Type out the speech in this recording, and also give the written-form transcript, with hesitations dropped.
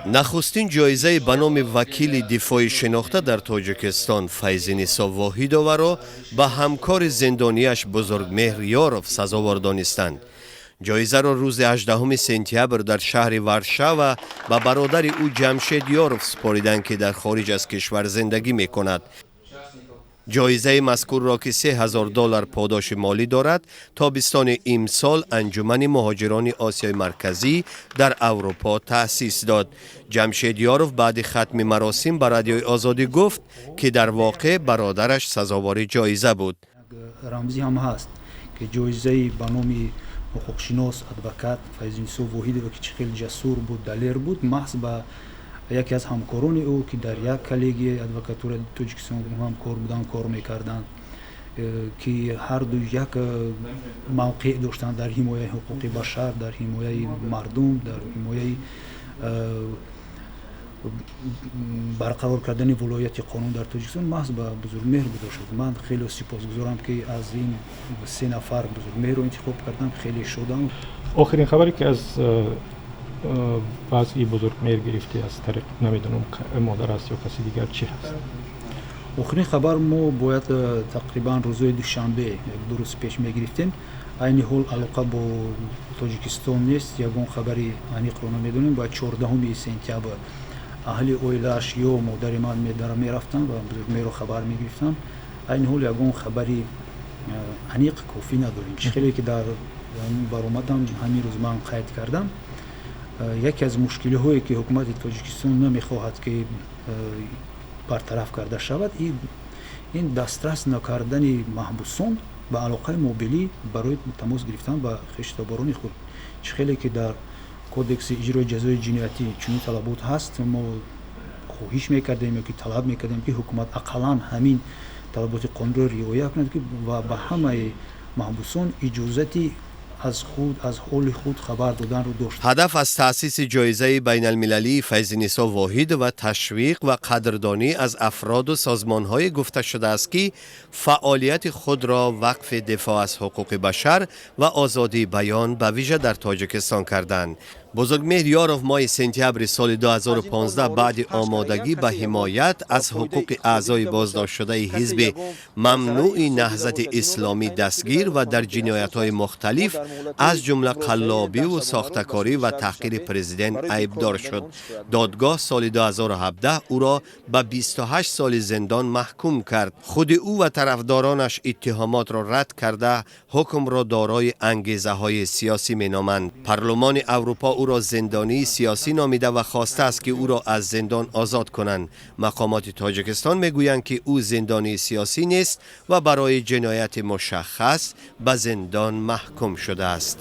Нахустин ҷоизаи ба номи вакили дифои шинохта дар Тоҷикистон Файзинисо Воҳидоваро ба ҳамкори зиндонияш Бузургмеҳр Ёров сазовор донистанд. Ҷоизаро рӯзи 18 сентябр дар шаҳри Варшава ба бародари ӯ Ҷамшед Ёров супориданд, ки дар хориҷ аз кишвар зиндагӣ мекунад. Ҷоизаи мазкурро, ки 3000 доллар подоши молӣ дорад, тобистони имсол Анҷумани муҳоҷирони Осиёи Марказӣ дар Аврупо таъсис дод. Ҷамшед Ёров баъди хатми маросим ба Радиои Озодӣ гуфт, ки дар воқеъ бародараш сазовори ҷоиза буд. Рамзӣ ҳам ҳаст, ки ҷоизаи ба номи ҳуқуқшинос, адвокат Файзинисо Воҳидова, ки чӣ хеле ҷасур буд, далер буд, маҳз ба яке аз ҳамкорони ӯ, ки дар як коллегияи адвокатураи Тоҷикистон ҳамкор буданд, кор мекарданд, ки ҳарду як мавқеъ доштанд дар ҳимояи ҳуқуқи башар, дар ҳимояи мардум, дар ҳимояи барқарор кардани вилояти қонун дар Тоҷикистон, маҳз ба Бузургмеҳр гузошта шуд. Ман хеле сипосгузорам, ки аз ин се нафар Бузургмеҳрро интихоб кардам, хеле шодам. Охирин хабаре, ки аз вазъи Бузургмеҳр гирифтӣ, аз тариқ, намедонам, модар аст ё каси дигар, чӣ ҳаст? Охирин хабар мо бояд тақрибан рӯзои душанбе, як ду рӯз пеш мегирифтем. Айни ҳол алоқа бо Тоҷикистон нест, ягон хабари аниқро намедонем. Бояд 14 сентябр аҳли оилааш ё модари ман мерафтанд ва Бузургмеҳрро хабар мегирифтанд. Айни ҳол ягон хабари аниқ кофӣ надорем. Чӣ хеле ки дар баромадам ҳамин рӯз ман қайд кардам, яке аз мушкилиҳое, ки ҳукумати Тоҷикистон намехоҳад, ки бартараф карда шавад, ин дастрас накардани маҳбусон ба алоқаи мобилӣ барои тамос гирифтан ба хешутоборони худ. Чӣ хеле ки дар Кодекси иҷрои ҷазои ҷиноятӣ чунин талабот ҳаст, мо хоҳиш мекардем ё ки талаб мекардем, ки ҳукумат ақаллан ҳамин талаботи қонунро риоя кунад, ки ва ба ҳамаи маҳбусон иҷозати аз худ, аз ҳоли худ хабар доданро дошт. Ҳадаф аз таъсиси ҷоизаи байналмилалии Файзинисо Воҳидова ташвиқ ва қадрдонӣ аз афроду созмонҳое гуфта шудааст, ки фаъолияти худро вақфи дифоъ аз ҳуқуқи башар ва озодии баён, ба вижа дар Тоҷикистон, карданд. Бузургмеҳр Ёров моҳи сентябри соли 2015 баъди омодагӣ ба ҳимоят аз ҳуқуқи аъзои боздоштшудаи ҳизби мамнӯи Наҳзати Исломӣ дастгир ва дар ҷиноятҳои мухталиф, аз ҷумла қаллобиву сохтакорӣ ва таҳқири президент айбдор шуд. Додгоҳ соли 2017 ӯро ба 28 соли зиндон маҳкум кард. Худи ӯ ва тарафдоронаш иттиҳомотро рад карда, ҳукмро дорои ангезаҳои сиёсӣ меноманд. Парлумони Аврупо ӯро зиндонии сиёсӣ номида ва хостааст, ки ӯро аз зиндон озод кунанд. Мақомоти Тоҷикистон мегӯянд, ки ӯ зиндонии сиёсӣ нест ва барои ҷинояти мушаххас ба зиндон маҳкум шудааст.